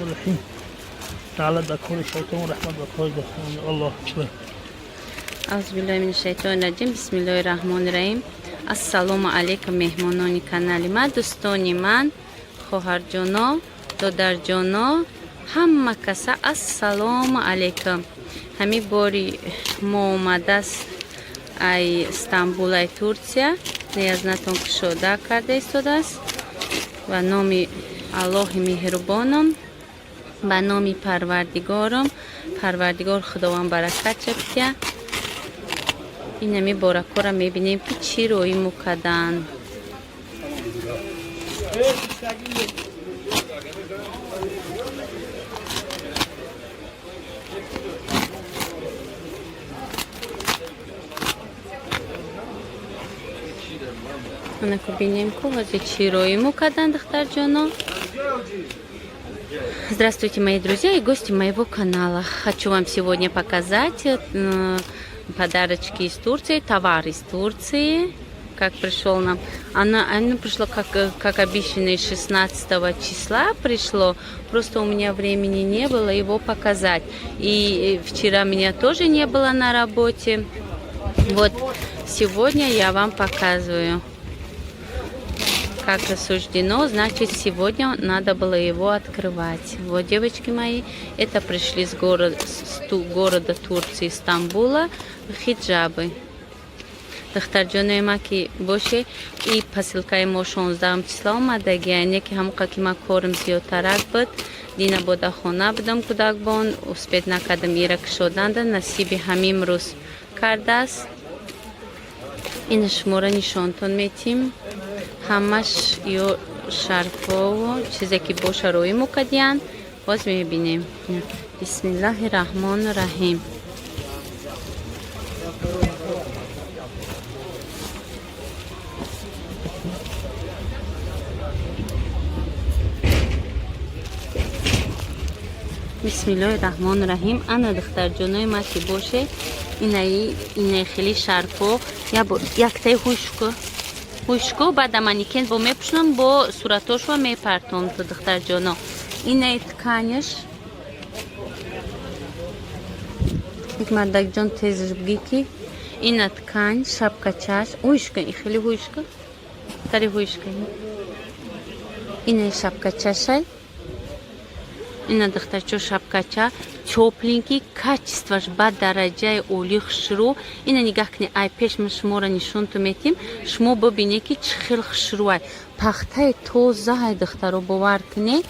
الرحیم. لعنت بر کار شیطان و رحمت بر کار الله اکبر. Аузубиллоҳи мин шайтони раҷим. Бисмиллоҳи раҳмони раҳим. Ассалому алайкум, меҳмонони канали ман, дӯстони ман, хоҳарҷоно, додарҷоно, ҳама каса ассалому алайкум. Ҳамин бори мо омадааст ай Стамбул, ай Турсия, ниязнатон кушода карда истодааст. Ба номи Аллоҳи меҳрубоном, ба номи Парвардигорам, Парвардигор Худованд баракат шабтия. Инами боракора мебинем, ки чӣ роӣ мукарданд. Анаку бинем, ку ҳозир чӣ роӣ мукарданд, духтарҷоно. Здравствуйте, мои друзья и гости моего канала. Хочу вам сегодня показать подарочки из Турции, товар из Турции, как пришел нам. Она пришло, как обещанное, 16 числа пришло. Просто у меня времени не было его показать. И вчера меня тоже не было на работе. Вот сегодня я вам показываю. Как суждено, значит, сегодня надо было его открывать. Вот, девочки мои, это пришли с города Турции, Стамбула, хиджабы. Духтарҷонои ма ки боше, и посылкаи мо 16 числа омадаги, яъне ки ҳамоқа ки ман корм зиёдтарак буд, дина бода хона будам, кӯдакбон, успеть накардам ира кушоданда. Насиби ҳамин рӯз кардааст. Ина шуморо нишонтон метим. Ҳамаш ё шарфову чизе ки боша роӣ мукардиянд, боз мебинем. Бисмиллаҳи раҳмони раҳим. Бисмиллоҳи раҳмони раҳим. Ана, духтарҷонои ма ки боше, инаи инаи хеле шарфо яктаи ҳушку ҳушку, баъда манекен бо мепӯшонам, бо суратошва мепартом ту, духтарҷоно. Инаи тканьш мардакҷон, тезш бигӣ, ки ина ткань, шапкачаш ҳушка, хеле ҳушка тари ҳушка. Инаи шапкачашай. Ина, духтарчо, шапкача тёпленький, качествош ба дараҷаи олӣ, хушрӯ. Ина нигаҳ кунед, ай пеш ма шуморо нишонту метим, шумо бибинед, ки чӣ хел хушрӯай, пахтаи тозаҳай, духтаро, бовар кунед.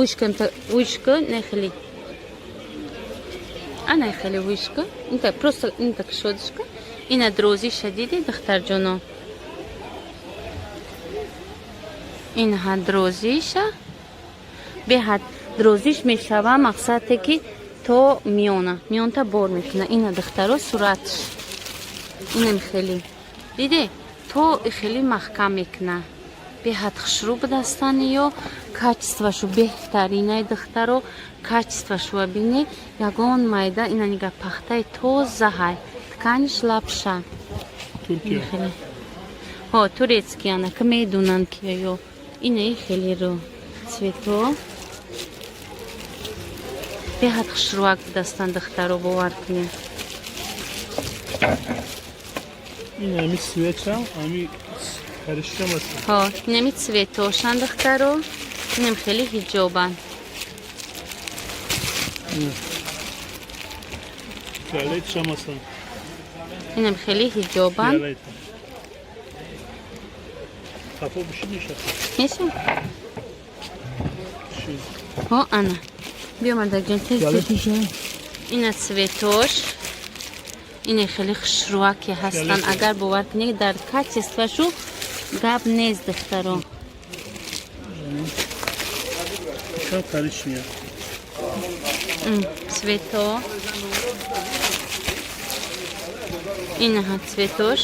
Ушка, ушка, не хеле, ана хеле ушка, инта просто инта кушодишка. Ина дрозиша диди, духтарҷоно? Инҳа дрозиша беҳад дрозиш мешава, мақсаде ки то миёна, миёнта бор мекуна. Ина, духтаро, суратш инам хеле диде, то хеле маҳкам мекуна, беҳад хушрӯ будастани. Ё качествошу беҳтаринай, духтаро, качествошуа бине, ягон майда. Ина нига, пахтаи тозаҳай, тканьш лапша. Туркия. Ҳо, турецкий, ана ки медунанд, ки ё инаи хеле ро цвето беҳад хушрӯак будастанд, духтаро, бовар кунед. Ин ҳами цветам, ҳами каришкам аст. Ҳо, инами цветошан, духтаро, инам хеле ҳиҷобанд. Фиолетшам ҳастанд. Инам хеле ҳиҷобанд. Фиолет. Қафо биши меша. Меша. Ши. Ҳо, ана биё, мардакҷон, тез. Фиолетиша. Ина цветош, ина хеле хушрӯаке ҳастанд. Фиолетовый. Агар бовар кунед, дар качествошу гап нест, духтаро. Ша коричневый. Цвето, инаҳа цветош,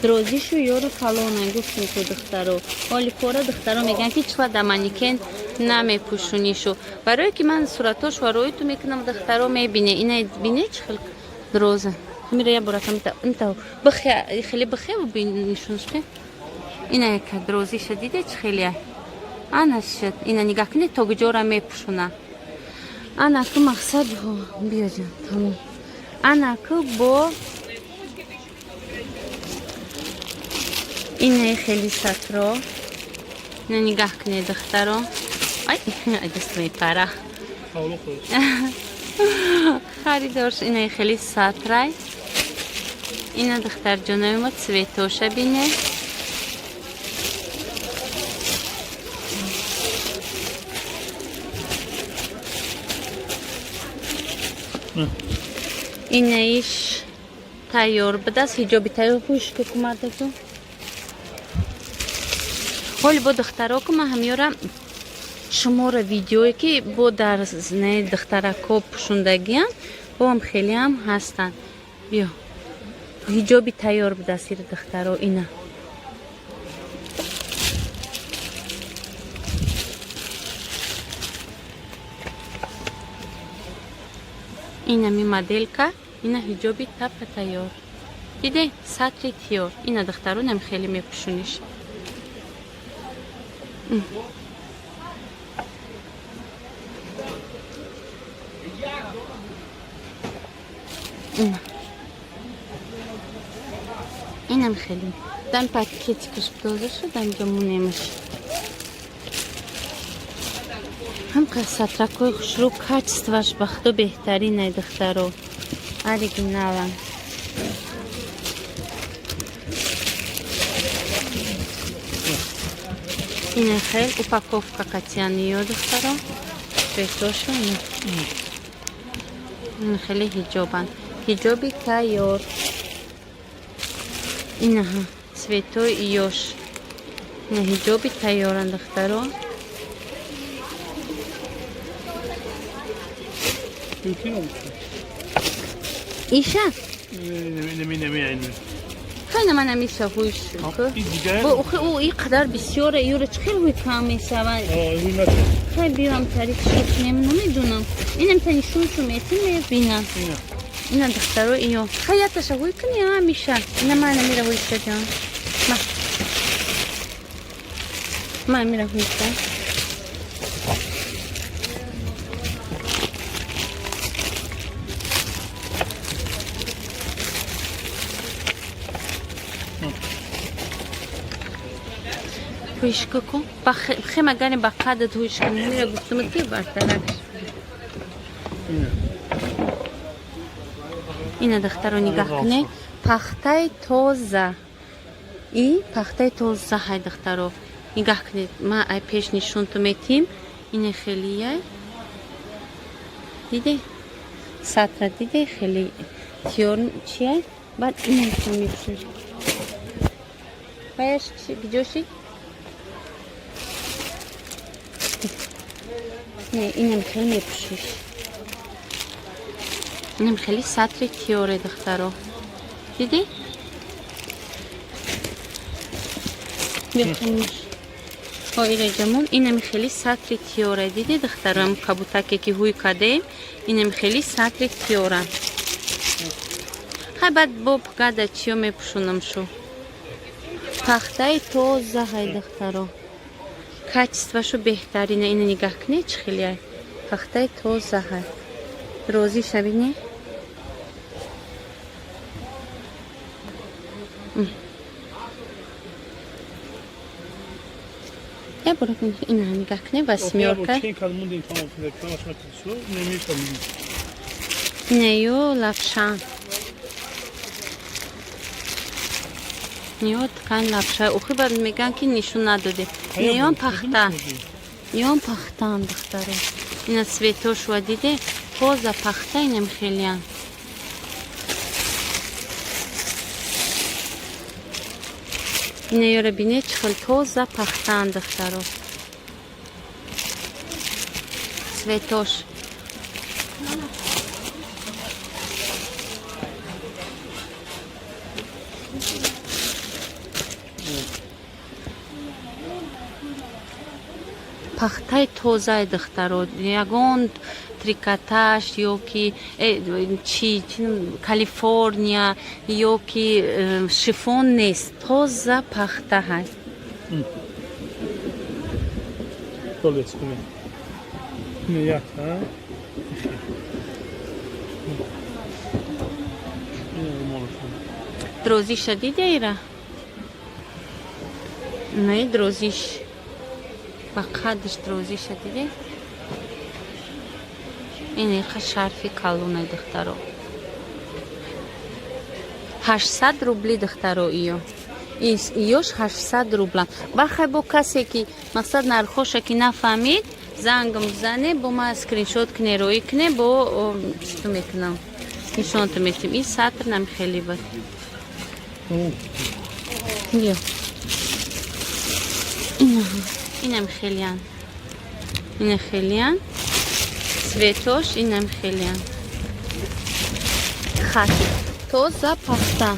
дрозишу ёру калона гуфтем ку, духтаро. Ҳоли кора, духтаро, мегӯянд, ки чила да манекен намепӯшунишу, барое ки ман суратош ва роиту мекунам, духтаро, мебине. Ина бине, чӣ хел дроза. Ҳамира я бора инта бихе, хеле бихе, нишонаш ки ина яка дрозиша диде, чӣ хеле. Ана шуд. Ина нигаҳ кунед, то куҷора мепӯшона. Ана ку мақсад, биё ҷон, тамом. Ана ку бо инаи хели сатро. Ина нигаҳ кунед, духтаро. Ай, даст мепара. Харидорш инаи хели сатрай. Ина, духтарҷонои мо, цветоша бинед. Инаиш тайёр будааст, ҳиҷоби тайёр. Ҳушку кумадаку. Ҳоли бо духтаро ку ман ҳамёра шуморо видеое ки бо дар зинаи духтарако пӯшондагиам, боам хелеам ҳастанд. Биё, ҳиҷоби тайёр будааст ир, духтаро, ина. Инами моделька, ина ҳиҷоби тапа тайёр. Диде, сатри тиёр. Ина, духтаро, нам хеле мепӯшониш. Ина. Инам хеле. Дан пакетикаш доза шуд, анҷо мунемаш. Ҳам сатракҳои хушрӯ, качестваш ба худо беҳтарин ай, духтаро. Оригиналан. Ина хел упаковка катяниё, духтаро. Цветошу ина. Ин хеле ҳиҷобанд. Ҳиҷоби тайёр. Инаҳа цветои ёш. Ина ҳиҷоби тайёранд, духтаро. Mümkün olmuş. Иша? Неми. Хайна ман амиша ҳуйш. Дигар. Бо охи ӯ и қадар бисёре, юра чӣ хел ҳуй кам мешавад? Хай биём тарик шуд кунем, намедонам. Инам та нишоншу метим мебинам. Ина, духтаро, иё. Хай яташа ҳуй куни амиша. Ина ман амира ҳуйша ҷон. Ма. Ма амира ҳуйша. Ҳуйшка ку. Хема гани ба қадат ҳуйш кунӣ. Мира гуфтам ки бартаракш. Ина, духтаро, нигаҳ кунед. Пахтаи тоза. И пахтаи тоза ҳай, духтаро. Нигаҳ кунед. Ма ай пеш нишонту метим. Ина хелияй. Диде? Сатра диде хеле тиёр чия? Баъд ина мепӯшиш. Баяш киҷо шид? Не, инам хеле мепӯшиш. Инам хеле сатри тиёре, духтаро. Диди? Биё. Ираҷамон, инам хеле сатри тиёре. Диди, духтаро, ам кабутаке ки ҳуй кардем, инам хеле сатри тиёра. Хай баъд бо пгада чиё мепӯшонам шу. Пахтаи тоза ҳай, духтаро. Качествашу беҳтарина. Ина нигаҳ кунед, чӣ хеле ай. Пахтаи тоза ҳай. Розӣ шавӣ, не? Я бора ина нигаҳ кунед, восьмёрка. Инаё лапшан. Ниё ткань лапша. Охи баъд мегӯянд ки нишон надодем. Инаён пахта. Иён пахтаанд, духтаро. Ина цветошва диде, тоза пахта инам хелиян. Ина ёра бинед, чӣ хел тоза пахтаанд, духтаро. Цветош. Пахтаи тозаи, духтаро, ягон трикотаж ё ки чи Калифорния ё ки шифон нест, тоза пахта ҳаст. Толец кунем. Ина як, а? Ина румолашон. Дрозиша диде ира? Не дрозиш. Ба қадш дрозиша диде? Ин иқа шарфи калоне, духтаро. 800 рубли, духтаро, иё. Иёш 800 рубла. Бахай, бо касе ки мақсад нархоша ки нафаҳмид, зангм бизане, бо ма скриншот кне, роӣ кне, бо читу мекунам. Нишонту метим. Ин сатр нам хеле буд. Биё. Инам хелиян. Ина хелиян. Цветош инам хелиян. Хаки. Тоза пахта.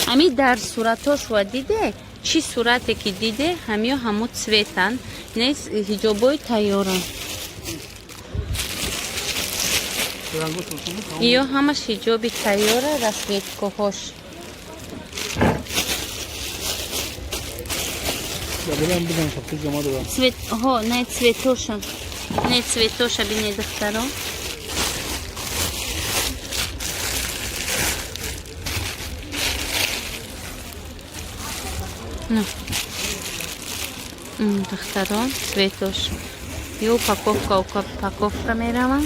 Ами дар суратош ва диде, чӣ сурате ки диде, ҳамиё ҳамо цветан. Нес ҳиҷобои тайёран. Иё ҳамаш ҳиҷоби тайёра, расцветкоҳош. Цвет, ҳо, не цветоша. Не цветоша бине, духтаро. На. Духтаро, цветош. Ё упаковка, упаковка меравам.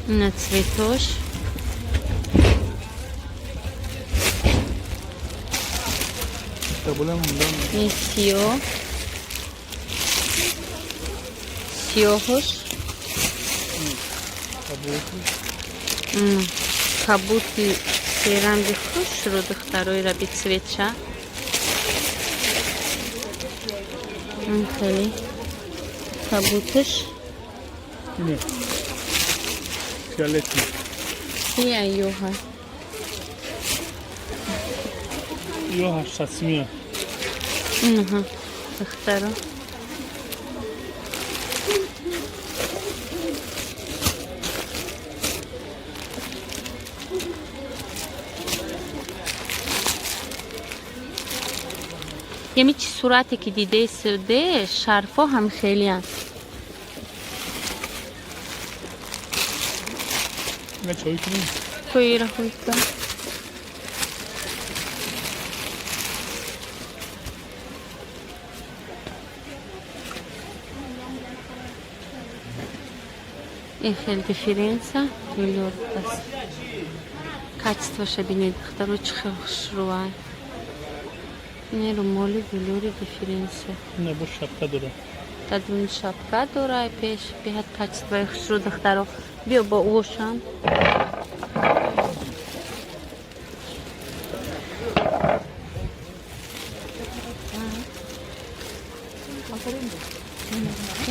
На цветош. Ин сиёҳ. Сиёҳош. Кабути серанги хушрӯ, духтарои раби цветша. Хеле кабуташ. Фиолетовый. Ия ёҳа. Ё 800 сумия. Инаҳа, духтаро. Ями чӣ сурате ки дидесде, шарфо ҳам хелиянд. Ина чой кунем. Тоира хӯйка. Ин хел дифференса велюр аст. Качествоша бинед, духтаро, чӣ хел хушрӯай. Ин румоли велюри дифференсия. Ина бо шапка дора. Дадун шапка дорай пеш, беҳад качествои хушрӯ, духтаро. Биё бо ошам.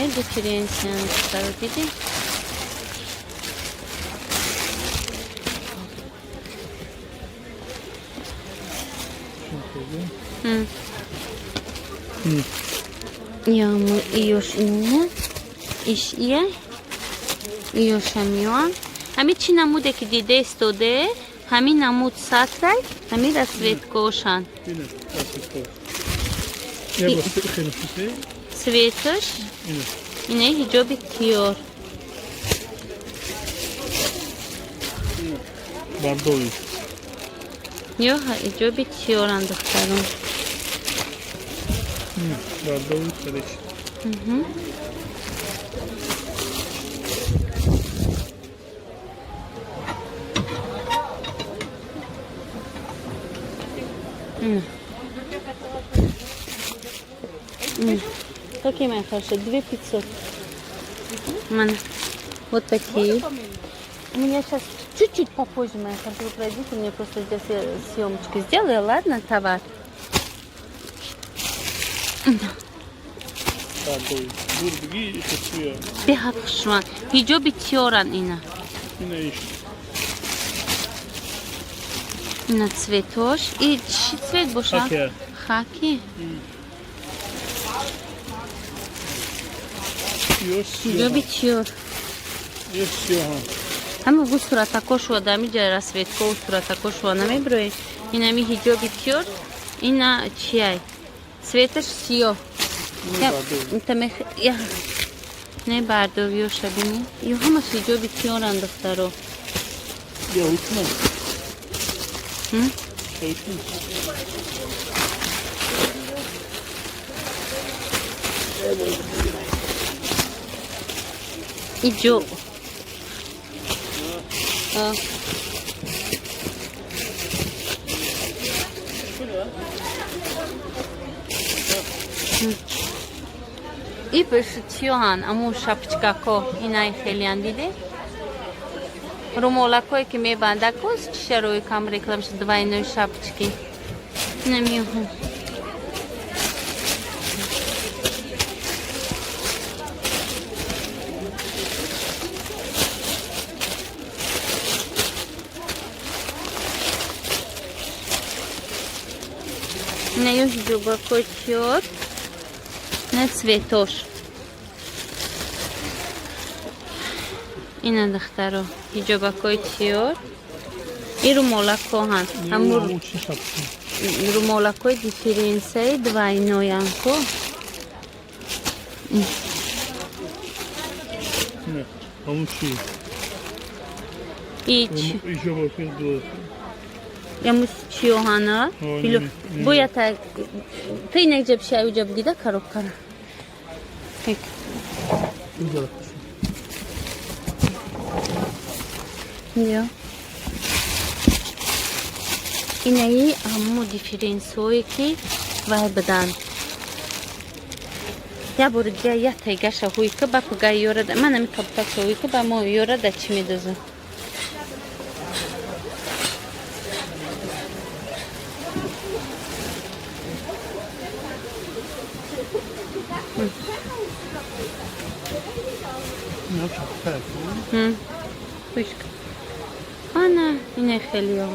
Ин дифференсия, духтаро, дидӣ? Иёш ина, иш ия, иёшамиёан. Ҳами чӣ намуде ки диде истоде, ҳамин намуд сатрай, ҳамин расцветкошанд. Ина расцветко. Я бо хеле хушрӯ. Цветаш Ина. ина ҳиҷоби тиёр. Бордовый. Ё ҳиҷоби тиёранд, духтарон. Ина бордовый коричневый. М. М. Какие, мои хорошие? 2500. Ман. Вот такие. У меня сейчас чуть-чуть попозже, моя хорошая, вы пройдите, мне просто здесь я съемочку сделаю, ладно, товар? Бордовый. Дур биги хушрӯя. Беҳад хушрӯан. Ҳиҷоби тиёран ина. Ина иш. Ина цветош. И чӣ цвет боша? Хаки. Хаки. Ё сиёҳ. Ҳиҷоби тиёр. Ё сиёҳ. Ҳама гу суратакошуа дами ҷа расцветкову суратакошуа намебирои. Инами ҳиҷоби тиёр. Ина чиай? Цветаш сиёҳ. Не бардовиёша бини. Ё ҳамаш ҳиҷоби тиёран, духтаро. Я утман. М? Шайтан. Иҷо. А. И чиёҳан аму шапочкако инаи хелиан диде? Румолакое ки мебанда коз чишарои кам рекламаш двойной шапочки. Намиҳу. На ё ҳиҷобакои чиёр, на цветош. Ина духтаро ҳиҷобакои чиёр. И румолакоҳан. Ҳаму Учи шапки. Румолакои дифференсияи двойноян ко. Не, а учи. И чи Еще вот яму чиёҳана? О, Било не, не. боята ты наҷаб шай уҷаб дида коробкара. Тек. Ё. Инаи ҳаму дифференсҳое ки вай буданд. Я бори дига я тайгаша ҳуйка ба пуга ёрада. Ман ами кабутакша ҳуйка ба мо ёрада чӣ медозам? Хушк. Ана, ина хелио.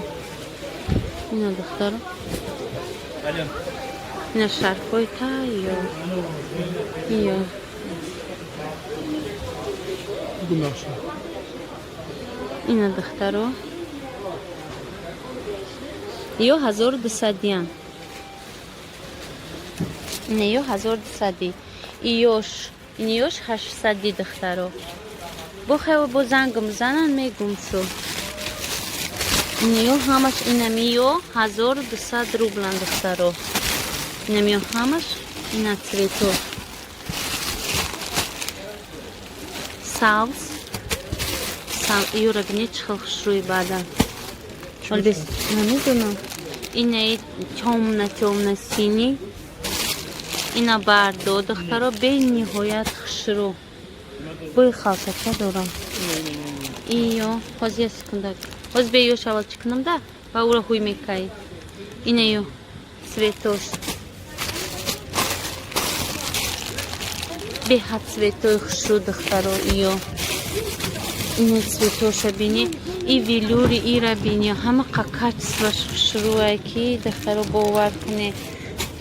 Ина духтаро. Ина шарфои тайё. Иё. Ина духтаро. Ё 1200-ян. Ина ё 1200-ӣ. Иёш, иниёш 800-ӣ духтаро. Бо хево бо зангм занан мегум шу. Иниё ҳамаш инамиё 1200 рублан духтаро. Инамиё ҳамаш ина цвето. Сабз. Сабз иёра бинед чӣ хел хушрӯи баъдан. Олбес намедонам. Инаи тёмно тёмно синий. Ина бардо духтаро бениҳоят хушрӯ. Бӯи халтача дорам. Иё, ҳозир я секунда. Ҳозир бе ёш аввал чӣ кунам да? Ва ура ҳуй мекай. Ина ё цветош. Беҳад цветои хушрӯ духтаро иё. Ина цветоша бини. И велюри ира бини. Ҳама қа качествош хушрӯае ки духтаро бовар кунед.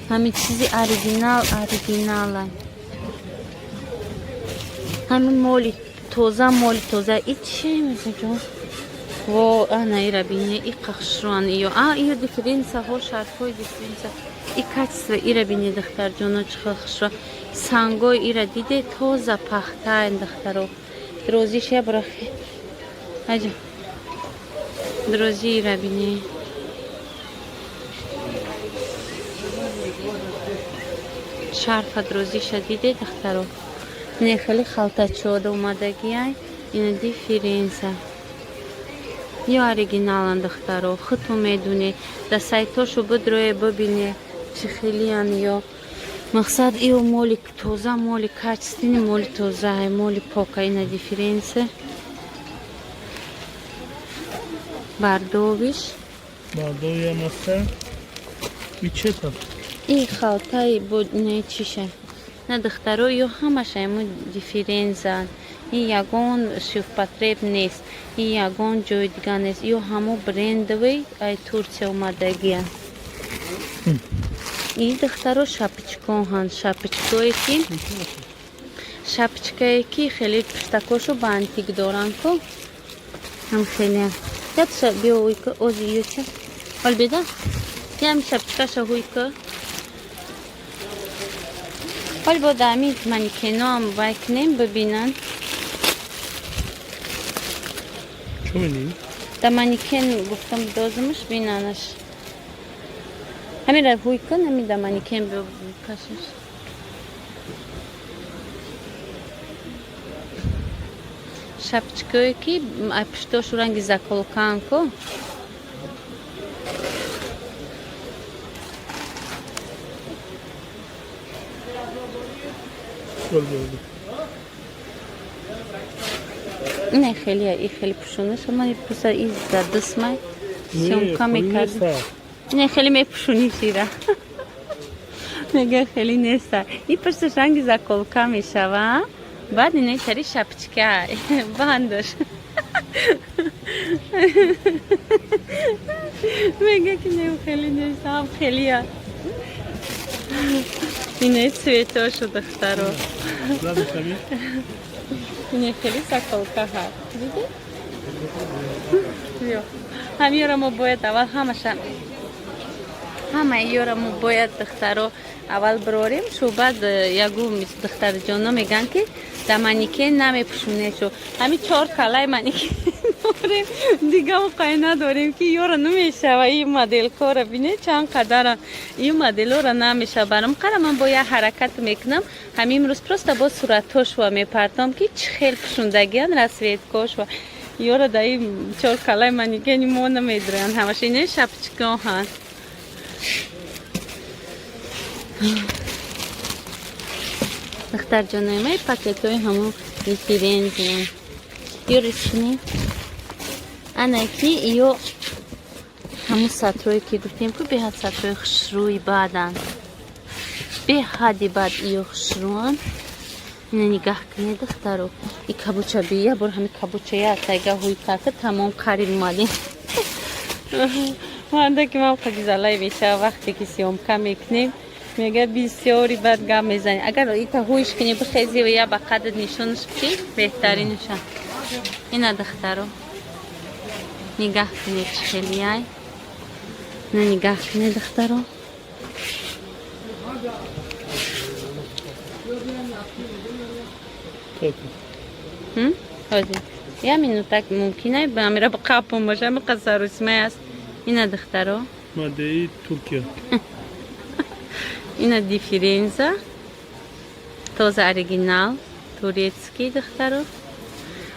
Ҳамин чизи оригинал оригинала. Ҳамин моли тоза, моли тоза. И чи мезаҷон? Во, ана ира бини, и қахшруан иё. А, иё дифференсияҳо, шарфҳои дифференсия. И качество ира бини духтарҷоно чӣ хел хушро. Сангои ира диде тоза пахтаен духтаро. Дрозиш я брахи. Аҷа. Дрози ира бини. Шарфа дрозиша диде духтаро. Не хеле халтачода омадагиай. Ина дифференсия. Ё оригиналан духтаро, худтон медунед. Да сайтошо бидрое бибине чӣ хелиян ё. Мақсад иё моли тоза, моли качественный, моли тоза, моли пока ина дифференсия. Бардовиш. Бардовия маста. И чета? И халтаи бо не чиша. На духтаро ё ҳамаша ему дифференсия. И ягон ширпотреб нест, и ягон ҷои дига нест. Ё ҳамо брендовый ай Турция омадагия. И духтаро шапочкоҳанд, шапочкое ки шапочкае ки хеле пуштакошу бантик доранд ко. Ҳам хеле. Ятша биё уйка ози ёча. Олбеда? Ям шапочкаша ҳуйка. Ҳоли бо даами манекеноам вай кунем, бибинанд. Чӣ мени? Да манекен гуфтам, дозимаш, бинанаш. Ҳамира ҳуй кун, ҳами да манекен кашиш. Шапочкое ки пуштошу ранги заколкаан ку. Не, хеле и хеле пушуна шума, просто и задисмай съёмка мекард. Не, хеле мепушуни шира. Мега, хеле неста. И пушташ ранги заколка мешава. Баъд инаи тари шапочка бандаш. Мега ки не, хеле неста, ҳам хелия. Инаи цветошу, духтаро. Ине хеле заколка ҳаст. Диди? Ҳамиёро мо бояд аввал ҳамаша, ҳамаи ёро мо бояд, духтаро, аввал бирорем шу, баъд ягу духтарҷоно мегӯянд ки да манекен намепӯшонед шу. Ҳами чор калаи манекен дорем, дига оқай надорем ки ёра намешава. И моделкора бине, чанд қадара и моделора намешава. Барам қара ман бо як ҳаракат мекунам. Ҳами имрӯз просто бо суратҳошва мепартом ки чӣ хел пӯшондагиян, расцветкошва. Ёра да и чор калаи манекени мо намедуранд ҳамаш. Ине шапочкоҳанд. Духтарҷонои май, пакетҳои ҳамун референзия ёрични ана ки ё ҳамун сатрое ки гуфтем ку, беҳад сатрои хушрӯи баъданд, беҳади баъд ё хушрӯанд. Ина нигаҳ кунед, духтаро, и кабуча би, я бор ҳами кабуча я тайга ҳуй карда, тамом, қариб омадем. Манда ки ман қагизалай мешава, вақте ки съёмка мекунем, мега бисёри бад гап мезанӣ. Агар ита ҳуйш кунӣ, бихези ва я ба қадр нишонаш ки беҳтаринаша. Ина, духтаро, нигаҳ кунед, чӣ хелияй. Ина нигаҳ кунед, духтаро. Ҳозир я минутак мумкин ай амира қапон боша, ами сарусимай аст. Ина, духтаро. Мадеи Туркия. Ина дифференза, тоза оригинал турецкий, духтаро.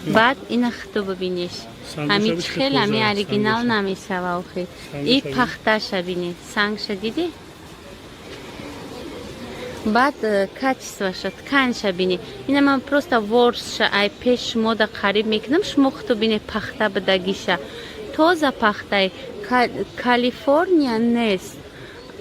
Баъд ина хиту бибинеш, ҳами чӣ хел ҳами оригинал намешава охи. И пахташа бинед, сангша диди, баъд качествоша, тканьша бинед. Ина ман просто ворсша ай пеш шумо да қариб мекунам, шумо хиту бинед, пахта бидагиша, тоза пахтай, Калифорния нест,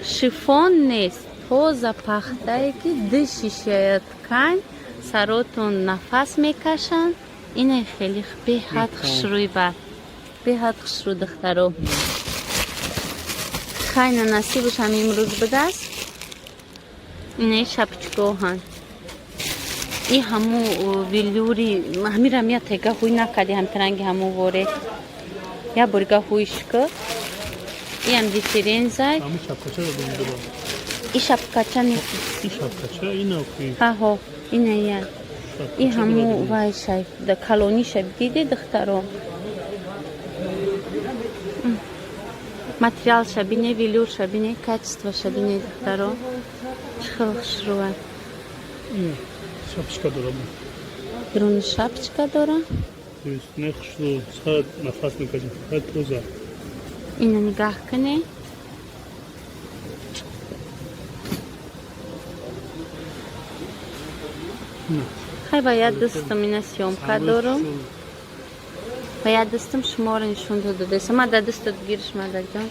шифон нест, тоза пахтае ки дишишая ткань, саротон нафас мекашанд. Ина хеле беҳад хушрӯи бад, беҳад хушрӯ, духтаро. Хайна, насибаш ҳам имрӯз будааст. Инаи шапочкоҳанд, и ҳаму велюри ҳамирам я тега ҳуй накарди, ҳамтаранги ҳаму воре я борга ҳуйш ку. Иам дифферензай. И шапкача. Ҳаҳо, ина я и ҳаму вайшай да калониша диде, духтаро. Материалша бине, велюрша бине, качествоша бине, духтаро, чӣ хел хушрӯа. Шапочка дорам. Дуруни шапочка дора. Не, хушрӯ, сад нафас мекашем, фақат тоза. Ина нигаҳ кунед. Хай, ба як дастам ина съёмка дорам, ба як дастам шуморо нишон додадесам. Ма да дастат гириш, мадаҷон.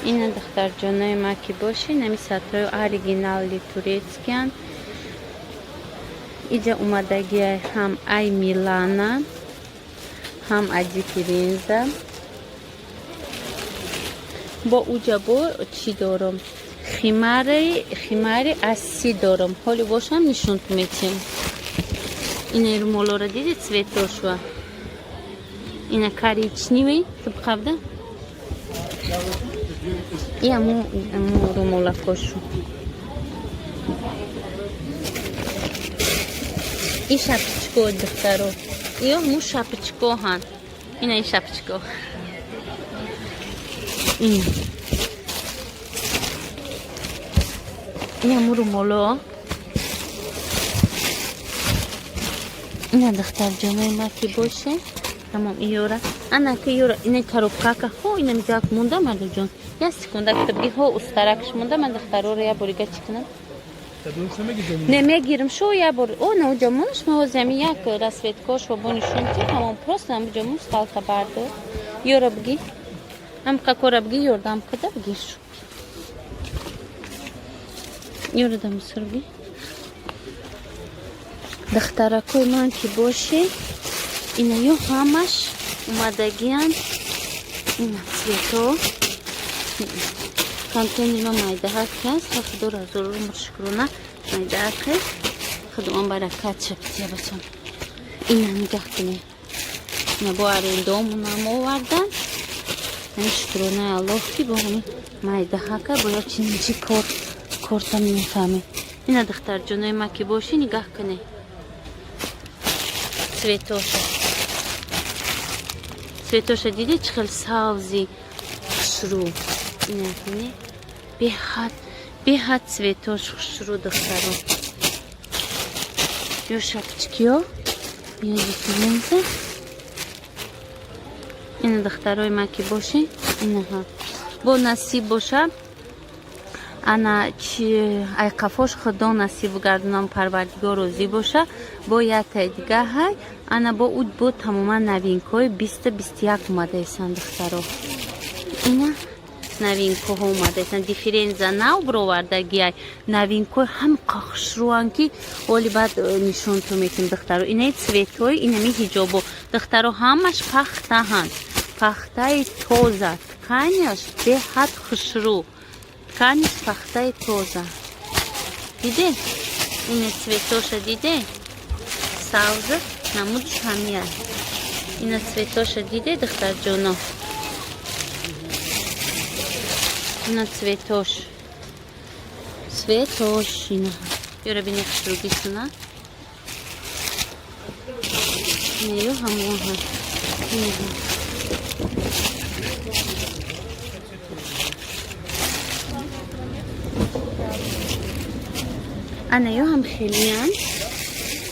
Ина, духтарҷонои ма, ки боши, нами сатрои оригинали турецкиян. Иҷа омадагиай ҳам ай Милана, ҳам ай Дифференза. Бо уҷа бо чӣ дорам? Химари аси дорам, ҳоли бошам нишонту метиҳам. Ина румолора диди, цветошва. Ина коричневый тибқавда, и аму румолакошу. И шапочко, духтаро. Ё му шапочко ҳан. Ина и шапочко. Ин. Ина му румоло. Ина духтарҷонои ма ки боше. Тамом иёра. Ана ки ёра ина коробкака хо ина мизак монда мардуҷон. Я секунда китобги хо устаракш монда ман духтарора я борига чӣ кунам? Не мегирим шо я бор. О на уҷо монш ма ҳозир як расцветкош ва бонишон ти тамом просто ам уҷо мон сталта бардор. Ёра бги. Ам какора бги ёрдам када бги шу. Ёра дам сурги. Духтаракои ман ки боше ина ё ҳамаш омадагиян ина цвето контейнерма майдаҳак ҳаст худо разору шукрона майдаҳак худо он баракат шабтия бачам. Ина нигаҳ кунед, ина бо арендомунам овардан. Ами шукронаи Аллоҳ ки бо ҳами майдаҳака бо як чинчи кор корта мефаҳмед. Ина духтарҷонои ма ки бошӣ нигаҳ кунед цветоша. Цветоша диде чӣ хел савзи хушрӯ. Ина бинед, беҳад беҳад цветош хушрӯ духтаро. Ё шапочкиё, ё дифференса. Ина духтарои ма ки бошӣ, инаҳа бо насиб боша. Ана чи айқафош худо насиб гардонам, парвардигор розӣ боша. Бо яктай дига ҳай ана бо уд бо тамоман новинкҳои 20-21 омадаесан духтаро. Ина новинкҳо омадаесан, дифференза нав бировардагиай, новинкҳои ҳам хушрӯан ки оли баъд нишонтон метем духтаро. Инаи цветҳои инами ҳиҷобо духтаро ҳамаш пахтаҳанд, пахтаи тоза, тканяш беҳад хушрӯ, тканиш пахтаи тоза. Диде? Ина цветоша диде? Савза намудш ҳамия. Ина цветоша диде, духтарҷоно? Ина цветош. Цветош ина. Ёра бини хушрӯгисуна. Ина ё ҳамоҳа. Ина. Ана ё ҳам хелиян.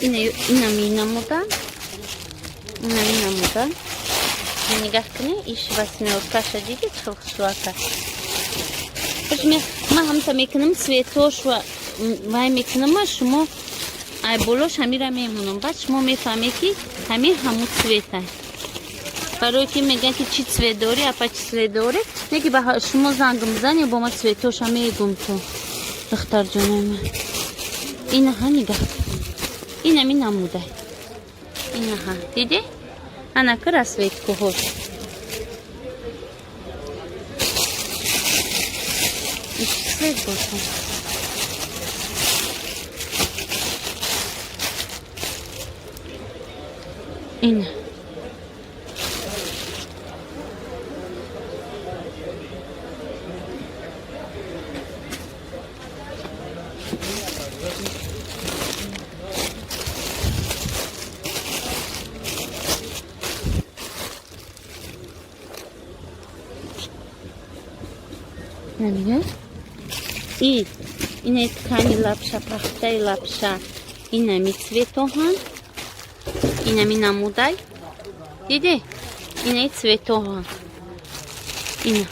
Ина ина минамудан. Ина минамудан. Нигаҳ кунед, иш восьмёркаша диди чӣ хел хушрӯака. Ма ҳамта мекунам цветош ва вай мекунам, ма шумо ай болош ҳамира мемонам. Баъд шумо мефаҳмед ки ҳамин ҳамун цвета. Барое ки мегӯянд ки чӣ цвет дорӣ, апа чӣ цвет дорӣ, не ки ба шумо занг мизанӣ бо ма цветоша мегум то духтарҷонои ман. Инаҳа нигаҳ. Инами намудай. Инаҳа диде? Анаки расцветкаҳош. Иш цвет боша. Ина. Намина? И ина ткани лапша, пахтаи лапша. Инами цветоҳан. Инами намудай. Диде? Инаи цветоҳан. Ина.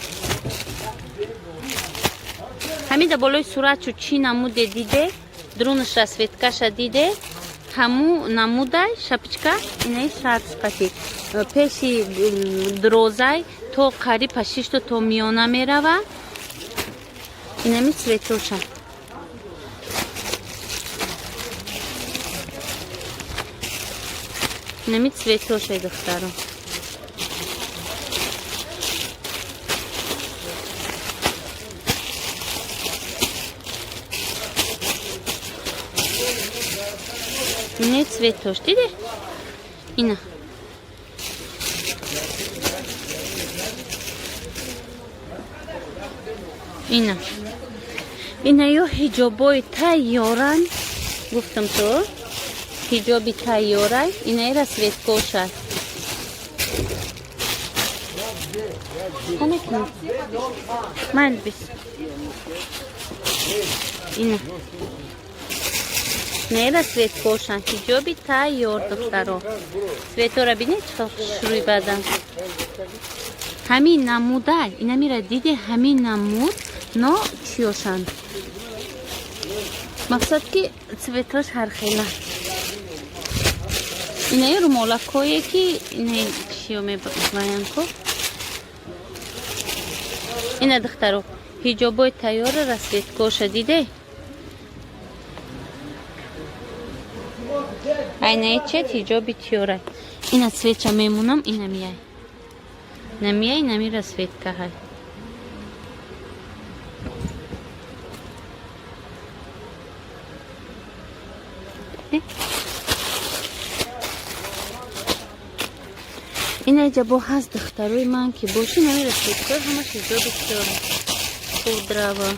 Ҳамида болои суратчу чӣ намуде диде? Друнаш расцветкаша диде? Ҳаму намудай шапочка инаи шарф қати. Пеши дрозай то қариб пашишто то миёна мерава. Инами цветоша. Инами цветоша духтаро. Ини цветош, диде? Ина. Ина. Ина ё ҳиҷобои тайёран. Гуфтам то ҳиҷоби тайёрай, инаи расцветкоша. Қана. Майли, бис. Ина. Не, расцветкошан. Ҳиҷоби тайёр, духтаро. Цветора бинед, чӣ хел хушрӯй бадан. Ҳамин намуда, инамира диде, ҳамин намуд, но чиёшанд? Мақсад ки цветош ҳархела. Инаи румолакое ки инаи чиё мебаян ко. Ина, духтаро, ҳиҷобои тайёра, расцветкоша диде? Айнаи чет ҳиҷоби тиёра. Ина цветша мемонам, ина мияй. Намияй, нами расцветка ҳай. Инаҷа бо ҳаст, духтарои ман, ки боши, нами расцветкаи ҳамаш ҳиҷоби тиёра. Пудрава.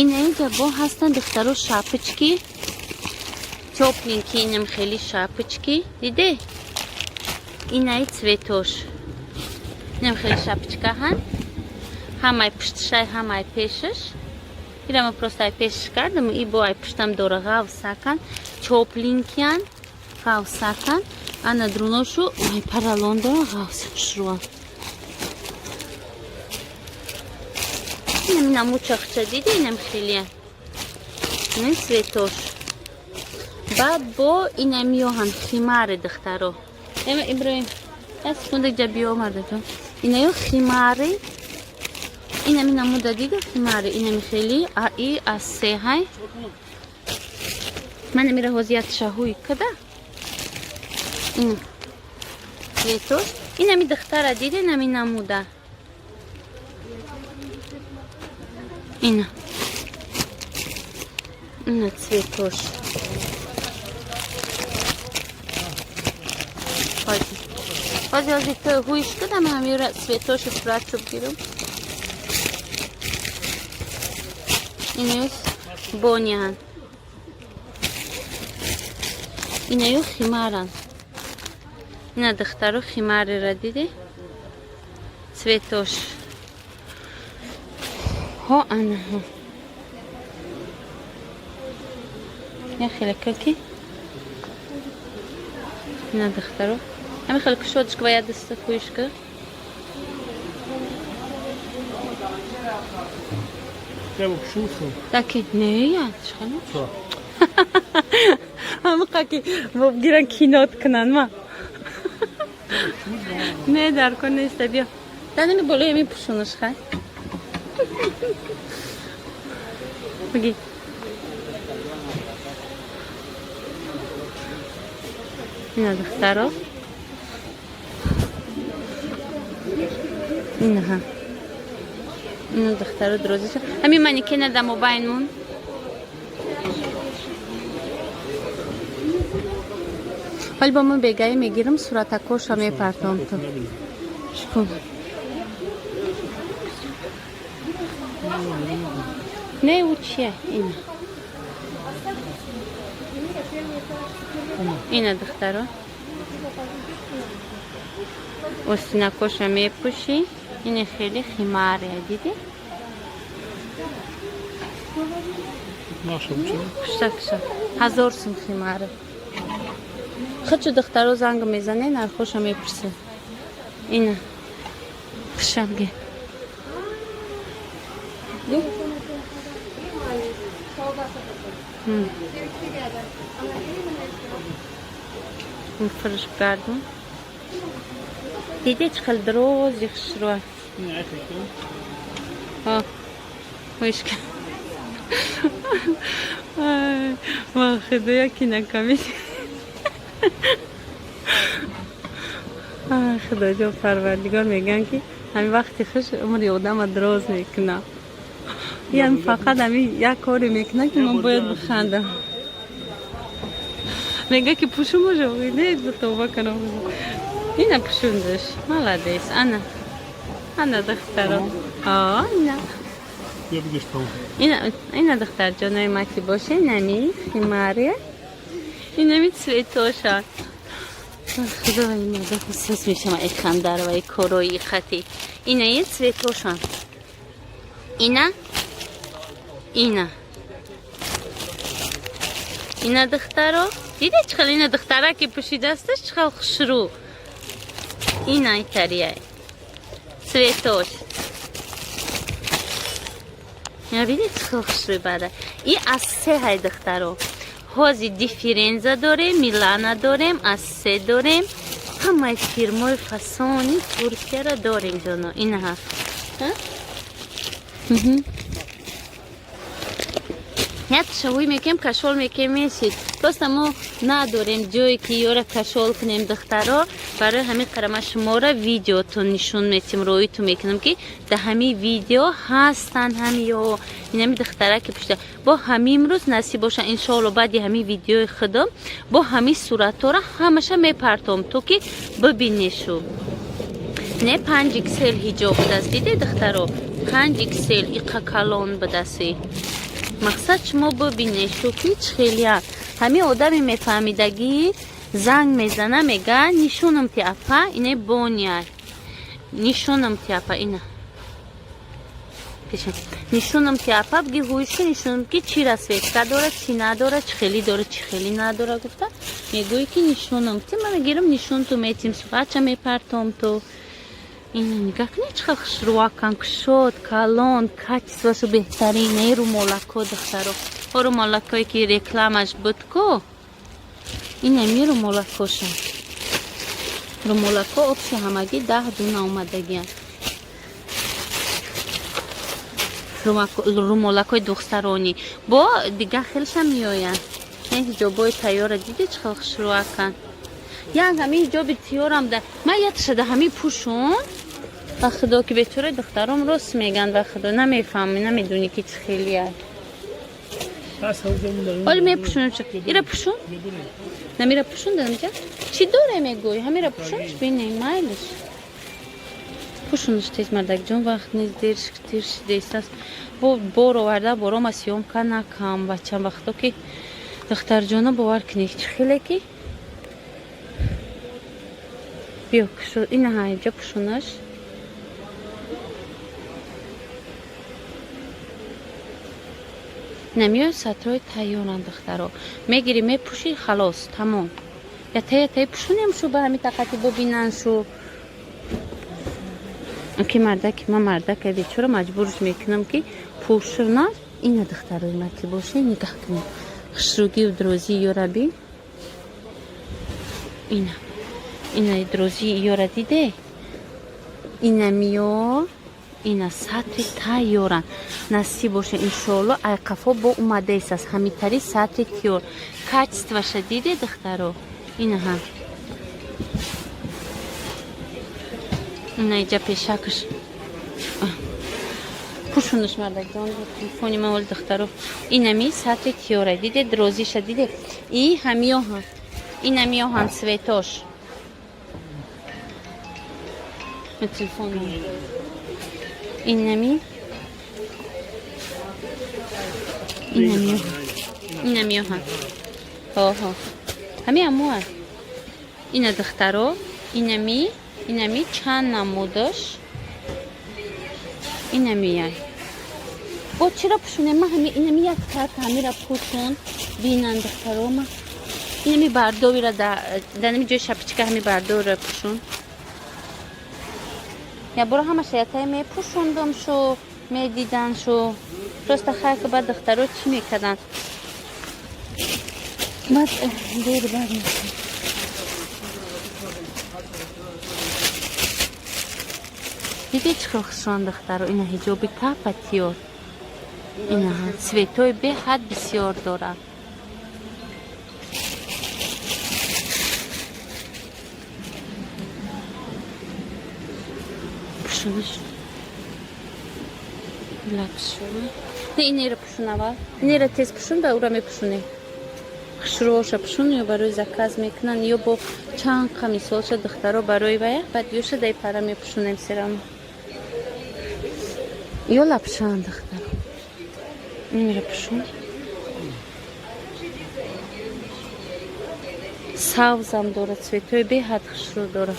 Инаинҷа бо ҳастанд, духтаро, шапочки тёпленький, инам хеле шапочки диде, инаи цветош, инам хеле шапочка ҳан, ҳамай пуштшай, ҳамай пешаш. Ирама просто ай пешаш кардам, и бо ай пуштам дора. Ғавсакан, тёпленькиян, ғавсакан, ана друношу ай поролон дора, ғавс хушруан. Инам намучахча диди, инам хелия. Ин цветош. Баъд бо инам ёҳан химари, духтаро. Эма Иброҳим, як секунда ҷа биё, мардаҷон. Инаё химари. Инами намуда дида, химари, инами хели, а и аз се ҳай. Ман амира ҳозир як шаҳуй када. Ин цветош. Инами духтара дида, инами намуда. Ина. Ина цветош. Ҳозир. Ҳозир, ҳозир то ҳуиш кадам, ҳамира цветоши суратшо бигирам. Инаюс бонян. Инаю химаран. Ина, духтаро, химарира диде? Цветош. Ҳо, ана ҳо. Я хеле каки? Ина, духтаро. Ҳами хеле кушодиш ка, я даста хуиш ка. Я пшушу. Таки, не, я, чхана. Чо? Ҳамиқа ки гиран кинот кунан ма. Не, дар кор неста, биё. Данами болои мепӯшонаш хай. Биги. Ина, духтаро. Инаҳа. Ина, духтаро, дурозиша. Ҳамин манекена да мобайн мун. Вале бо ман бегаи мегирам, суратакоша мепартом то. Шукун. Не, ӯ чия? Ина. Ина, духтаро. Остинакоша мепӯшӣ. Ини хеле химария, дидӣ? Наша уча. Хушакша. 1000 сум химаре. Хачу, духтаро, занг мезане, нархоша мепурсем. Ина. Хушамге. Фурш гардон. Диде, чӣ хел дрози хушрӯа. Не, это О, вышка. Ай, ва худоя, кинокомедия. Ай, худоҷон, парвардигор, мегӯянд ки ҳамин вақти хуш умри одама дроз мекунад. Яъне фақат ҳамин як коре мекунад, ки ман бояд бихандам. Мега ки пӯшумужо не, тавба кунам. Ина пушундаш. Молодец. Ана. Ана, духтаро. Ана. Бия бигеш там. Ина, ина, духтарҷонои ма, ки боше, инами химария. Инами цветоша. Худои мада, ҳиссос мешава и хандар ва и корои хати. Ина е цветошан. Ина. Ина. Ина, духтаро. Диде, чӣ хел ина духтара ки пӯшидасташ, чӣ хел хушрӯ. Ина итария. Цветош. Я види, чӣ хел хушрӯй бада. И аз се ҳай, духтаро. Ҳози Дифиренза дорем, Милана дорем, аз се дорем. Ҳамаи фирмои фасони Туркияро дорем, ҷоно. Инаҳа. Мгм. Як шавӯй мекем, кашол мекем, месид. Просто мо надорем ҷое ки ёра кашол кунем, духтаро. Барои ҳамин қарама шуморо видеотон нишон метим, роитон мекунам, ки дар ҳамин видео ҳастанд ҳами ё инами духтара ки пушта. Бо ҳамин рӯз насиб боша, иншоалло, баъди ҳамин видеои худам бо ҳамин суратҳоро ҳамаша мепартом, то ки бибинешу. Не, 5 XL ҳиҷоб будааст, диде, духтаро, 5 XL иқа калон будаси. Мақсад, шумо бибинешу, ки чӣ хелия. Ҳамин одами мефаҳмидагӣ занг мезана, мега: «Нишонам ти, апа, ине бония, нишонам ти, апа, ина нишонам ти, апа, биги ҳуишки нишонам, ки чӣ расцветка дора, чӣ надора, чӣ хелӣ дора, чӣ хелӣ надора», гуфта мегӯӣ, ки нишонам ти, ман мегирам, нишонту метим, суратча мепартом. Ту ина нигаҳ кунед, чӣ хел хушрӯакан, кушод, калон, качествошу беҳтарин. Не, румолако, духтаро, ҳо, румолакое ки рекламаш буд ку, инами румолакоша. Румолако общий ҳамагӣ 10 дуна омадагиянд, румолакои духтаронӣ. Бо дигар хелша меоянд. Ин ҳиҷобҳои тайёра диде, чӣ хел хушрӯакан. Як ҳамин ҳиҷоби тиёрам да ман ятшада ҳамин пӯшон. Ба худо, ки бечора духтаром рост мегӯянд, ба худо, намефаҳмӣ, намедонӣ, ки чӣ хелия. Оли мепӯшонам, ира пӯшон, намира пӯшон, данамҷа чӣ доре, мегӯй, ҳамира пӯшонш, бинем, майлиш, пӯшонш тез, мардакҷон, вақт нест, дер дер шидесаст. Бо бор оварда, борома съёмка накам, бачам, ба худо, ки духтарҷона, бовар кунед, чӣ хеле ки биё, ина ҳаинҷа пӯшонаш. Намиёй, сатрои тайёранд, духтаро, мегирӣ, мепӯшӣ, халос, тамом. Ятая ятая пӯшонем шу, ба ҳамин тақати бубинан шу, ки мардаки ман, мардака бечора, маҷбурш мекунам, ки пӯшона. Ина, духтарои ма, ки боше, нигаҳ кунед, хушрӯгию дурозии ёра би. Ина, ина дурозии ёра диде, инамиё, ина сатри тайёранд. Насиб боша, иншоалло, айқафо бо омадаист ҳамитари сатри тиёр. Качествоша диде, духтаро, инаҳа, ина иҷа пешакаш пӯшунаш, мардакҷон, телефони ман. Оли, духтаро, инами сатри тиёра диде, дирозиша диде, и ҳамиёҳан, инамиёҳан цветош. Телефон инами, инамиёҳан, инамиёҳан, ҳо, ҳами амуа. Ина, духтаро, инами, инами чанд намудаш, инамияй. Бо чиро пӯшонем? Ма ҳами инами як карта ҳамира пӯшон, бинан, духтаро. Ма инами бардовира дар нами ҷои шапочка ҳами бардовира пӯшон. Я бора ҳамаша ятае мепӯшондам шу, медидан шу. Просто хайр, ки баъд духтаро чӣ мекарданд, баъд дер бад. Диди, чӣ хел хушрон, духтаро, ина ҳиҷоби тапа тиёр, инаҳа цветҳои беҳад бисёр дорад. Пӯшонаш лапшона. Не, инера пӯшон аввал, инера тез пӯшон, ба ура мепӯшонем. Хушрӯша пушун ё барои заказ мекунанд, ё бо чанд қа мисолша духтаро барои вая, баъд ёша дай пара мепушунем серам. Ё лапшан, духтаро. Инро пушун. Савзам дора, цветои беҳад хушрӯ дора.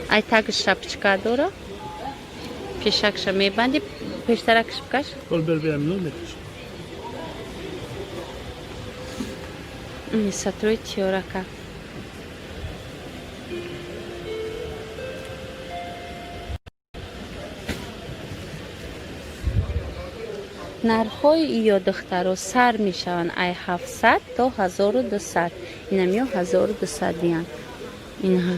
Ай таги шапочка дора. Пешакша мебанди, пештаракш бикаш. Бол бер берем мекаш. Сатрои тиёрака. Нархҳои ё, духтаро, сар мешаванд ай 700 то 1200. Инам ё 1200 диян. Инҳа.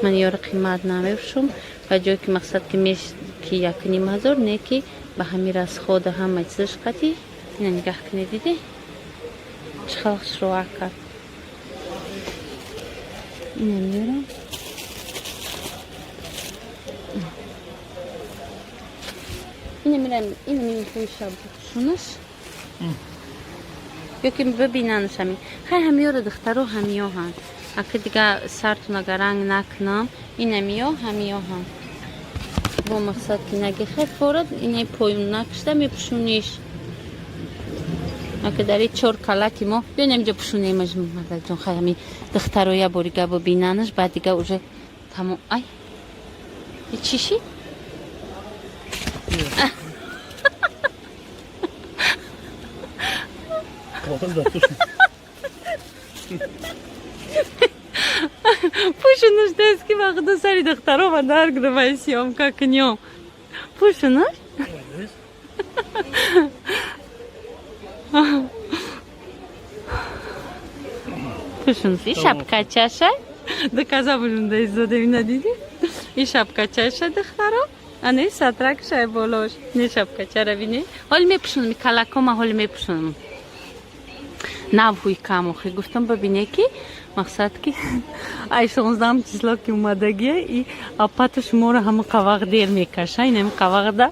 Ман ёро қимат намепушум, ба ҷое ки мақсад ки меш ки 1500, не ки ба ҳами расхода ҳама чизаш қати. Ина нигаҳ кунед, диде? Чӣ хел хушрӯак кард. Ина меёрам. Ина мирам, ина мехоҳиша пушунаш. Ё ки бибинанаш ҳами. Хай, ҳамиёро, духтаро, ҳамиёҳанд. Ака дига сартун агар ранг накунам, инамиё ҳамиёҳанд. Бо мақсад ки наги хай форад, инаи поён накушта мепушуниш. Ака дар чор калаки мо биён инҷо пушунемаш, мардакҷон. Хай, ҳами духтаро я борига бибинанаш, баъд дига уже тамом. Ай, и чӣ шид? Қоғаз да пушун. Пушунаш даст ки ба худо сари духтаро ма дар гудамай съёмка кунём. Пушунаш? Нест? Пушунаш. И Тамом. шапкачаша. Доказа бушунда изодем, ина диди? И шапкачаша, духтаро. Ане сатракшай болош. Не шапкачара бини. Ҳол мепушунам, калакома ҳол мепушунам. Нав ҳуйкам охи гуфтам, бибине ки мақсад ки ай 16 число ки омадагия и апату шуморо ҳама қавақ дер мекаша, инами қавақда.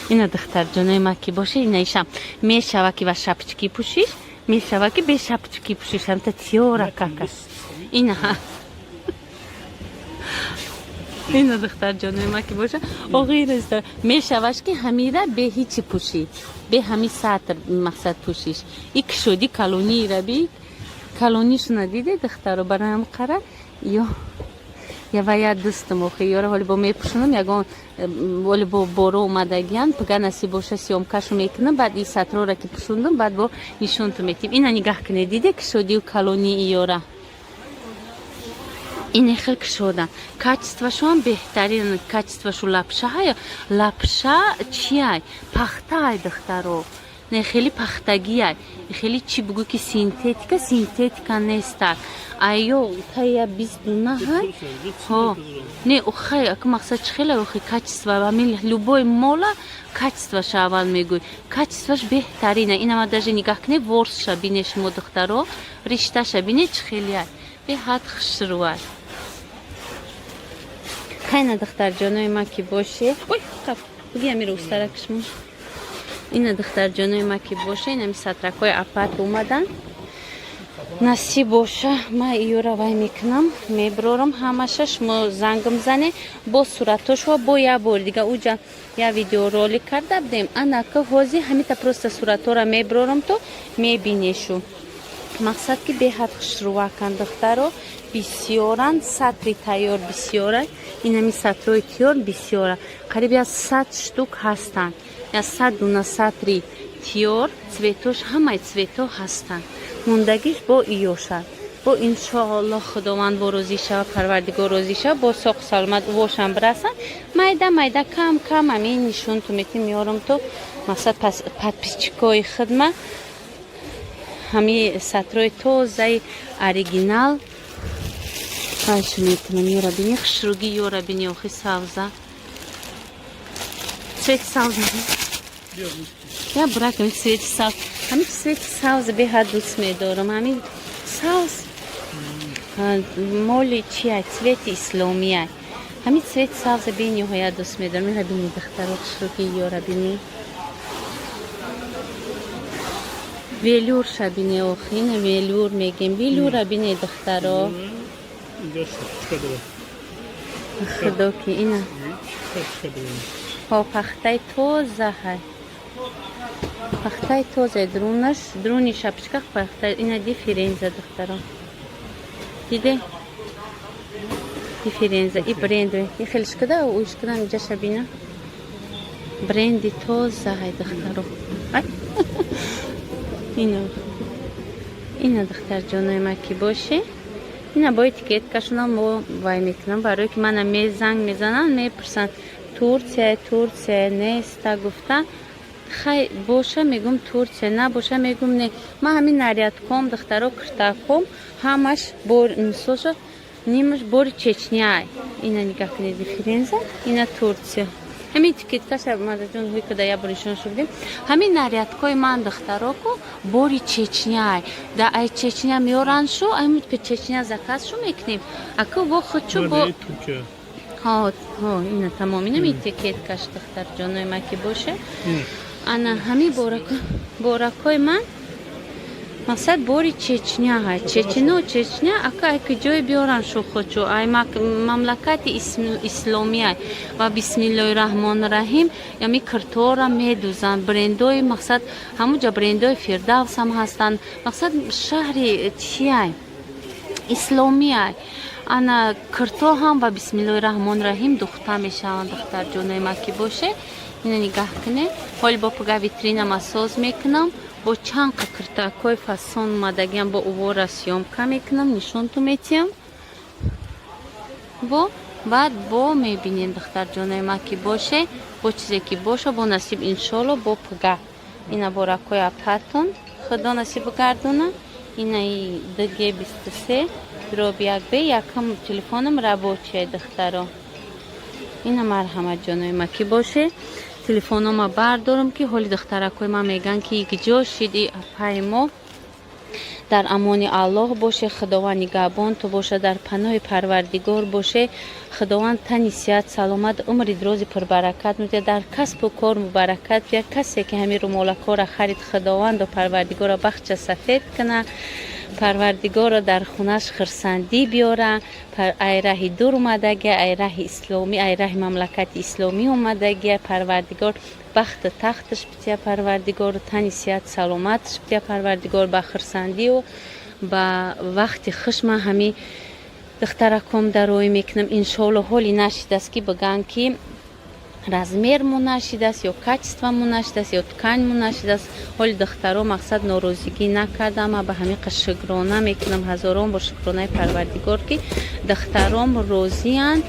Ина, духтарҷонои ма ки боше, ина ишам мешава ки ва шапочки пӯшиш, мешава ки бе шапочки пӯшиш, ҳамта тиёра кака. Ина ина, духтарҷонои ма ки боша, оғиреста мешаваш ки ҳамира бе ҳичи пӯшӣ, бе ҳами сатр мақсад пӯшиш. И кишоди калонира би, калонишона диде, духтаро, бароям қара ё я ва я дӯстам охи ёра ҳоли бо мепӯшонам ягон ҳоли бо боро омадагиян, пага насиб боша, съёмкашу мекунам, баъд и сатрора ки пӯшондам, баъд бо нишонту метим. Ина нигаҳ кунед, диде кишодию калонии ёра, ине хел кишодан, качествошон беҳтарин качествошу. Лапшаҳая, лапша чияй, пахтаай, духтаро, не хеле пахтагиай, хеле чӣ бугӯ ки синтетика, синтетика нестак, айё тая 20 дунаҳай. Ҳо, не, охай, ака мақсад чӣ хеле охи качество, ҳамин любой мола качествоша аввал мегӯй, качествош беҳтарина. Инама даже нигаҳ кунед, ворсша бине шумо, духтаро, ришташа бине чӣ хелеай, беҳад хушрӯай. Хайна, духтарҷонои ма ки боше, ой, қап буги амиро устарак шумо. Ина, духтарҷонои ма ки боше, инами сатракҳои апат омадан. Насиб боша, ма иёра вай мекунам, меброрам ҳамаша, шумо зангм зане бо суратошва. Бо як бори дига уҷа я видеоролик карда будем, анака ҳози ҳамита просто суратҳоро меброрам, то мебинешу. Мақсад ки беҳад хушрӯвакан, духтаро, бисёранд, сатри тайёр бисёра. Инами сатрои тиёр бисёра, қариб 100 штук ҳастанд, 100 дуна сатри тиёр, цветош ҳамаи цвето ҳастанд. Мондагиш бо иёшад, бо иншоаллоҳ Худованд бо розӣ шава, Парвардигор розӣ шава, бо соқу саломат вошам бирасанд. Майда майда, кам кам ҳамин нишонту метим, меорам, то мақсад подписчикои хидма ҳами сатрои тозаи оригинал қайшу метунам. Ёра бини, хушругӣ ёра бини, охи савза, цвети савза я бурак, ҳами цвети савз, ҳами цвети савза беҳад дӯст медорам. Ҳамин савз моли чия, цвети исломия, ҳамин цвети савза бениҳоят дӯст медорам. Ира бини, духтаро, хушругӣ ёра бини. Велюрша бине, охи, ина велюр мегем, велюра бине, духтаро. Инҷа шапочка дорад. Худо ки ина. Шапочка дорад. Ҳо, пахтаи тоза ҳай, пахтаи тоза дурунаш, дуруни шапочка пахта. Ина Ди Фиренза, духтаро, диде, Ди Фиренза и бренд и хеле шкада ушкадан. Инҷаша бина, бренди тоза ҳай, духтаро. Ай, ина, духтарҷонои ма, ки боше, ина бо этикеткашона мо вай мекунам, барое ки мана мезанг мезананд, мепурсанд: «Турция, Турция неста?» Гуфта, хай, боша, мегум, Турция, набоша, мегум, не. Ман ҳамин нарядком, духтаро, киртаком ҳамаш бор, мисолша, нимаш бори Чечняй. Ина нигаҳ кунед, Фиренза, ина Турция. Ҳамин этикеткаша, мадаҷон, ҳуй када, я бор нишон шудем. Ҳамин нарядкои ман, духтароку, бори Чечняй, да ай Чечня меоранд шу, ай ки Чечня заказ шу мекунем, аку во худшу бо Туркия. Ҳо, ҳо, ина тамом, инам этикеткаш, духтарҷонои ма, ки боше. Ана ҳамин боракҳои ман, мақсад, бори Чечня ҳай, Чечино, Чечня, ака, ай ки ҷое биёран шу худшу, ай мамлакати исломиай ва бисмиллоҳи раҳмони раҳим. Ями киртора медузанд, брендои, мақсад, ҳамуҷа брендои Фирдавс ҳам ҳастанд. Мақсад, шаҳри чиай, исломиай. Ана кирто ҳам ба бисмиллоҳи раҳмони раҳим духта мешаванд, духтарҷонои ма, ки боше. Ина нигаҳ кунед, ҳоли бо пага витринама соз мекунам, бо чанд қа киртакҳои фасон омадагиам, бо увора съёмка мекунам, нишонту метиҳам, бо баъд бо мебинем, духтарҷонои ма, ки боше, бо чизе ки боша, бо насиб, иншолло, бо пага. Ина боракҳои апатон, худо насиб гардона. Инаи ДГ 23/1 Б, якам телефонам рабочая, духтаро. Ина марҳамат, ҷонои ма, ки боше, телефонома бардорам, ки ҳоли духтаракҳои ман мегӯянд, ки ҷо шиди апаи мо. Дар амони Аллоҳ боше, Худованд нигаҳбон ту боша, дар паноҳи Парвардигор боше. Худованд тани сиҳат, саломат, умри дрози пурбаракат медиҳад, дар касбу кор мубаракат биёр. Касе ки ҳамин румолакҳоро харид, Худованду Парвардигоро бахча сафед куна, Парвардигоро дар хунаш хурсандӣ биёра. Ай раҳи дур омадагия, ай раҳи исломӣ, ай раҳи мамлакати исломӣ омадагия, Парвардигор бахту тахташ бития, Парвардигору тани сиҳат, саломаташ бития. Парвардигор ба хурсандию ба вақти хуш ман ҳамин духтараком дароӣ мекунам, иншоалло. Ҳоли нашидааст, ки бигӯянд, ки размермо нашидааст ё качествомо нашидааст ё тканьмо нашидааст. Ҳоли духтаро, мақсад, норозигӣ накардам. Ман ба ҳамин қа шукрона мекунам, ҳазорон бор шукронаи Парвардигор, ки духтаром розиянд,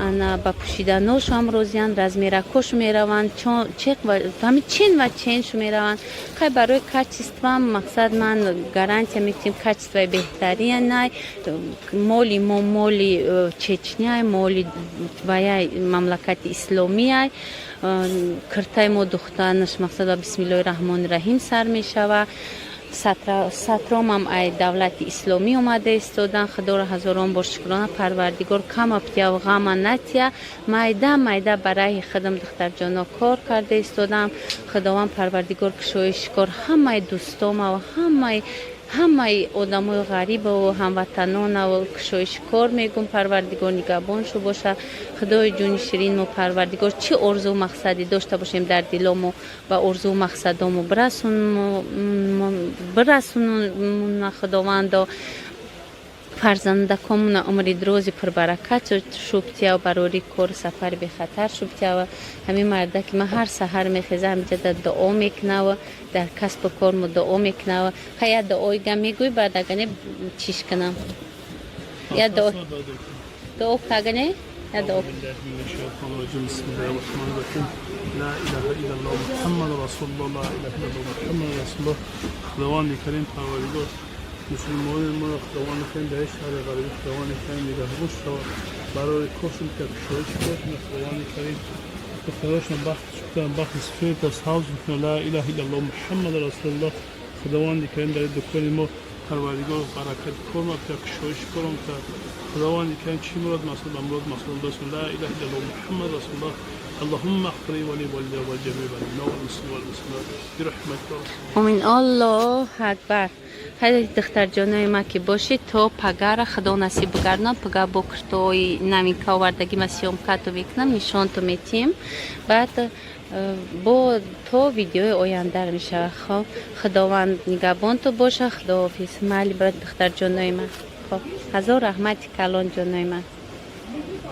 ана ба пӯшиданошам розиянд, размеракошу мераванд, ҳамин чин ва ченшу мераванд. Хай, барои качествам, мақсад, ман гарантия метиҳем, качествои беҳтаринай. Моли мо моли Чечняй, моли ваяй мамлакати исломияй. Киртаи мо духтанаш, мақсад, ба бисмиллоҳи раҳмони раҳим сар мешава. Сатромам ай давлати исломӣ омада истодан. Худоро ҳазорон бор шукрона, Парвардигор кама птияв, ғама натия. Майда майда ба раҳи худам, духтарҷоно, кор карда истодам. Худованд Парвардигор кушоиши кор ҳамаи дӯстома ва ҳамаи одамои ғарибаву ҳамватанонаву кушоиши кор мегӯм. Парвардигор нигаҳбоншу боша. Худои ҷони ширинмо Парвардигор, чӣ орзу мақсаде дошта бошем дар диломо, ба орзу мақсадомо бирасонмона. Худовандо, фарзандакомона умри дрози пурбаракат шубтия, барори кор, сафари бехатар шубтия. Ҳамин марда ки ман ҳар саҳар мехеза, ҳамиҷа дар дуо мекунава, дар касбу кормо дуо мекунава. Ха, я дуоига мегӯй, баъд агане чиш кунам, я дуо кагане, я дуо. لا اله الا الله محمد رسول الله، لا اله الا الله محمد رسول الله. خداوند کریم پروردگار، مسلمان ما خداوند کریم در شهر غریبی خداوند کریم نگهبان شود، برای کارشون که کشایش کنه. خداوند کریم دختراشون بخت شدن، بخت سفید از حوض میکنه. لا اله الا الله محمد رسول الله. خداوند کریم در دکان ما پروردگار برکت کار ما تا کشایش کنم تا خداوند کریم چی مراد مقصود به مراد مقصود برسون. لا اله الا الله محمد رسول الله. اللهم اغفر لي ولوالدي ولجميع المؤمنين والمسلمين والمسلمات برحمتك يا رب. Омин, Аллоҳ акбар. Хайр, духтарҷонои ма, ки бошед то пагара, Худо насиб бигардонад. Пага бо куртои новинка овардаги ма съёмкато мекунам, нишонто метиҳем. Баъд бо то видеои ояндар мешавад. Хоб, Худованд нигаҳбонту боша. Худоҳофиз. Майли, брат, духтарҷонои ма. Хоб, ҳазор раҳмати калон, ҷонои ман.